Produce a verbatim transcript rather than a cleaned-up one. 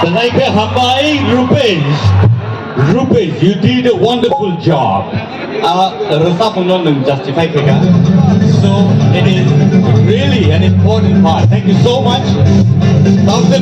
Belai khe hambai, Rupesh. Rupesh, you did a wonderful job. Ah, rwchapmungno nwng justify khaikha. So, it is really an important part. Thank you so much. Tamse